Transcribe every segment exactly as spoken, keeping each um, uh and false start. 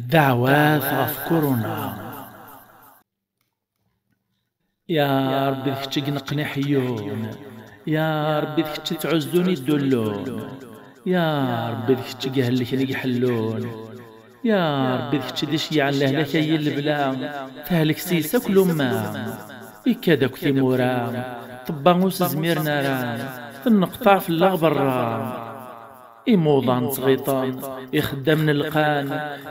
Ddeɛwat ɣef kuruna. Ya Ṛebbi, d kečč i ineqqen iḥeyyun. Ya Ṛebbi, d kečč i ttɛuzzun idullun. Ya Ṛebbi, d kečč i ihellken i iḥellun. Ya Ṛebbi, d kečč i d-iceyyɛen lehlak-ayi n lebla, tehlek s-yes akk lumma. Ikka-d akk timura, ṭṭebba ur s-zmiren ara, tenneqṭaɛ fell-aɣ berra. Imuḍan ttɣiṭen, ixeddamen lqan,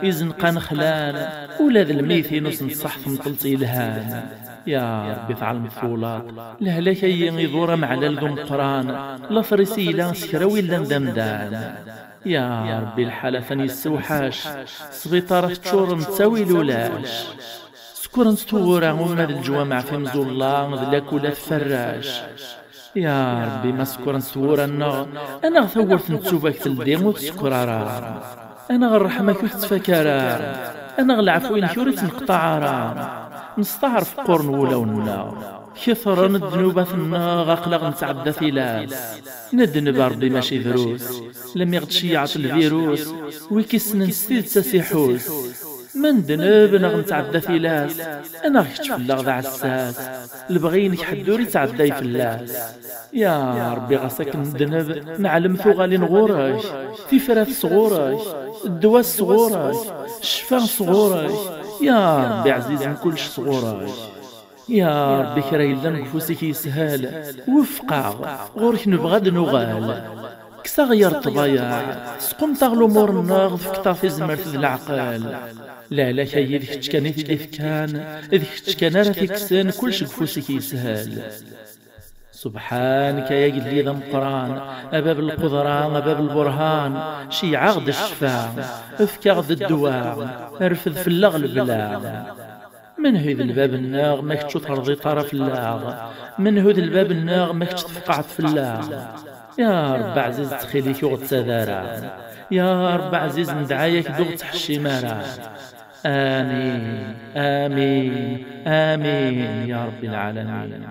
izenqan xlan, ula d lmeytin ur sen-tṣaḥ temṭelt yelhan. Ya Ṛebbi, tɛelmeḍ twalaḍ, lehlak-ayi iḍur ameɛlal d umeqqran, later-is yella s kra wi llan d amdan. Ya Ṛebbi, lḥal atan yessewḥac, sbiṭarat ččuren d ttawil ulac. Skurent twura uma d leǧwameɛ timẓulla d lakula tferrac. Ya Ṛebbi, ma skurent twura-nneɣ, anaɣ tawwurt n ttuba teldi ur tsekkeṛ ara. Anaɣ ṛṛeḥma-k ur tettfak ara. Anaɣ leɛfu-inek ur ittneqṭaɛ ara. Nesteɛṛef qquren wulawen-nneɣ. Ketren ddnubat-nneɣ, aql-aɣ nettɛedda tilas. Nedneb a Ṛebbi mačči drus. Lmi ɣ-d-ceyyeɛt lvirus, wi k-issnen s tidet a s-iḥus. Ma nedneb neɣ nettɛedda tilas, anaɣ kečč fell-aɣ d aɛessas. Lebɣi-inek ḥedd ur ittɛedday fell-as. Ya Ṛebbi, ɣas akken nedneb, neɛlem tuɣalin ɣur-k. Tifrat sɣur-k, ddwa sɣur-k, ccfa sɣur-k. Ya Ṛebbi ɛzizen, kullec sɣur-k. Ya Ṛebbi, kra yellan deg ufus-ik yeshel, weffeq-aɣ, ɣur-k nebɣa ad nuɣal. Kkes-aɣ yir ṭṭbayeɛ, sqummeḍ-aɣ lumuṛ-nneɣ, tefkeḍ-aɣ tizmert d leɛqel. Lehlak-ayi d kečč kan i t-id-ifkan, d kečč kan ara t-ikksen, kullec deg ufus-ik yeshel. Subḥanek, ay agellid ameqqran, a bab lqudra, a bab lburhan, ceyyeɛ-aɣ-d ccfa, efk-aɣ-d ddwa, rfed fell-aɣ lebla. Menhu d lbab-nneɣ ma kečč ur terḍiḍ ara fell-aɣ? Menhu d lbab-nneɣ ma kečč tfeqɛeḍ fell-aɣ? Ya Ṛebbi ɛziz, ttxil-ik ur ɣ-ttad ara. Ya Ṛebbi ɛziz, nedɛa-yak-d ur ɣ-ttḥeccim ara. Amin, amin, amin, ya Ṛebbi lɛalamin.